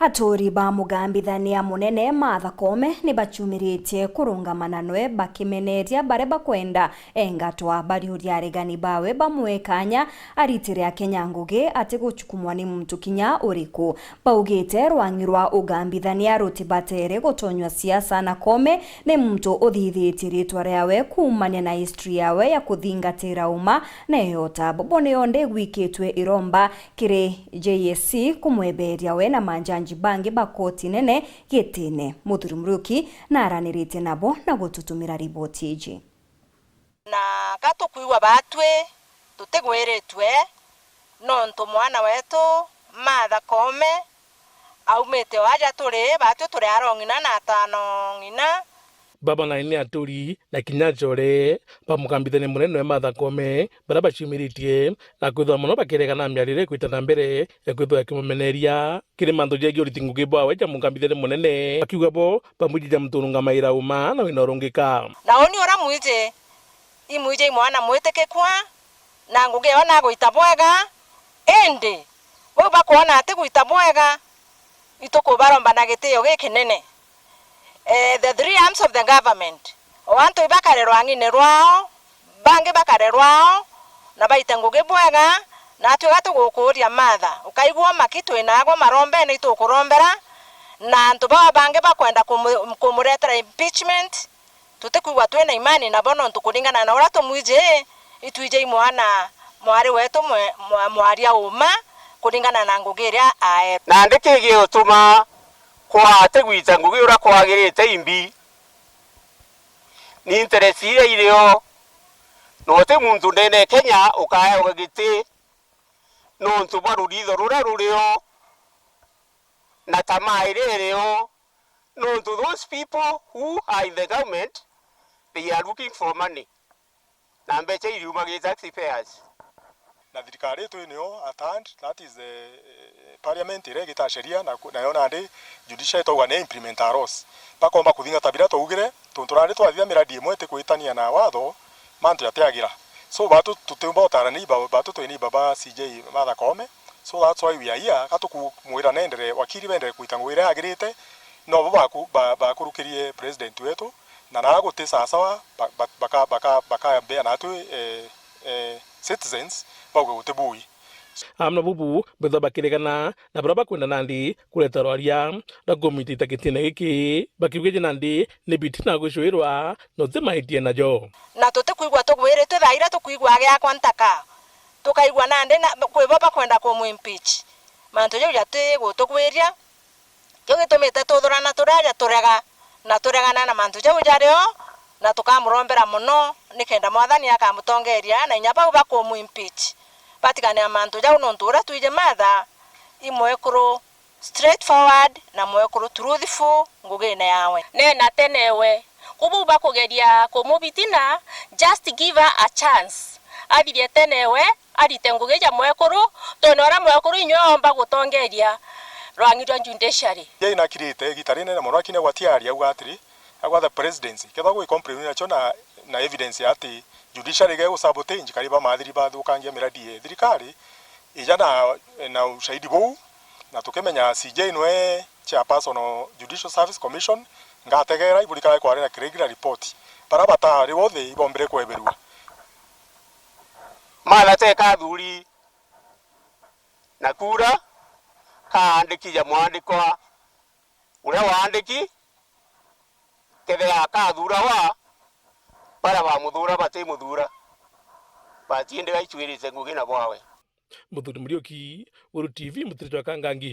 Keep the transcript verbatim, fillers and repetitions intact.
Aturi ba mugambithania munene Martha Koome ni bacumiritie kurungama na nwe bakimeneria baria bakwenda engatwa. Bariuria aregani bawe bamwe kanya aritire Akenya ngugi atiguchukumwa ni muntu kinya uriku. Baugite rwang'i rwa ugambithania rutibatere gutonywa siasa na Koome ni muntu uthithitie ritwa riawe kuumania na history yawe ya kuthingatira uma na eyota. Bobo niyo ndigwikitwe iromba kiri J S C kumweberia we na manjanji bangi ba koti nene gitine. Muthuri Muriuki naraniritie nabo na gututumira riboti iji. Na ka tukwigua batwi tutigwiritwe, nontu mwana wetu Martha Koome aumite o aja turi, batwi turi aro ng'ina na atano ng'ina. Baba na ini aturi na kinya achore ba mukambithania munene we Martha Koome, baria baciumiritie na kwithirwa mono bakiregana na miarire ikwita na mbere ya kwithirwa ikimumeneria kiri mantu jegie uriti ngugi bwawe ja mukambithania munene, bakiuga bo bamwijija muntu urungamaira uma na wina urungika. Na uni uria mwiji, imwiji i mwana mwitikikua, na ngugi eyo nagwita bwega, indi bau bakwona ati gwita bwega, itukubaromba na gitio gikinene. Eh, the three arms of the government, o antu ibakare rwang'ine rwao, bangi bakare rwao, na baite ngugi bwega, na atwiga tugukuuria Martha, ukaigua umaki twinagwo marombene itukurombera, na antu baa bangi bakwenda kumu-, kumuretera impeachment, tutikwigua twina imani nabo, nontu kuringana na uria tumwiji, itwiji i mwana mwari wetu mwe-, mwa-, mwaria uma, kuringana na ngugi iria aetwe. Nandi kigigutuma kwaa tigwita ngugi uria kwagirite imbi, ni interest iria irio, na uti muntu ndene Kenya ukaewa giti nontu bwa ruritho ruria rurio na tamaa iria irio, nontu those people who are in the government, they are looking for money. Na mbeca iriuma gi taxpayers. Na thirikari yetu ino at hand, that is, eh, parliament iria igita sheria na ku-, nayo nandi judiciary twauga ni implement a laws. Bakomba kuthingata biria twaugire, tontu nandi twathithia miradi imwe itikwitania na watho, mantu jatiagira. So, batu tutiumba utara neighbor, batu twi neighbor ba C J Martha Koome. So that's why we are here. Ka tukumwira nendere, wakiri bendere kuita ngugi iria yagirite, no bo baku-, ba-, bakurukirie president wetu, na naa guti sawasawa, ba-, ba-, baka-, baka-, bakambea natwi, eh, eh, citizens, bauge guti bui. Amwe na bubu, bethwa bakiregana na baria bakwenda nandi kureta rwaria rwa kumitita gitine giki, bakiuga je nandi ni bitina gwicwirwa na uti maitie najo. Na tutikwigua tugwiritwe thaa iria tukwigua agiakwa ntaka, tukaigua nandi na, kwi bo bakwenda kumwimpeach. Mantu jau jati gutugwiria, kiu gitumite tuthurana turi aja turega, na turegana na mantu jau jario, na tukamurombera mono, nikenda Mwathani akamutongeria, na inya bau bakumwimpeach batigane na mantu jau, nontu uria twiji Martha i mwekuru straightforward na mwekuru truthful ngugine yawe. Nena tene we, ku bau bakugeria kumubitina, just give her a chance. Athirie tene we, arite ngugi ja mwekuru, tone uria mwekuru inywe omba gutongeria rwang'i rwa judiciary. Ye inakirite igita rinene mono, lakini agwatiaria auga atiri, agwa the presidency, kethwa gwi complain nacho na, na evidence ya ati judiciary ge gusabotage, kari ba mathiri bathukangia miradi ye thirikari, ija na, na ushahidi buu, na tukimenya C J nwe chairperson o Judicial Service Commission, ngategera iburikage kwari na regular report. Bara batari bothe ibombire kweberua. Martha teka athuri na kura kaandiki ja mwandikwa uria waandiki, kethira akathurawa, bara bamuthura batimuthura, batiendaga icwirite ngugi na bwawe. Muthuri Muriuki, Weru T V, Mutiri jwa Kangangi.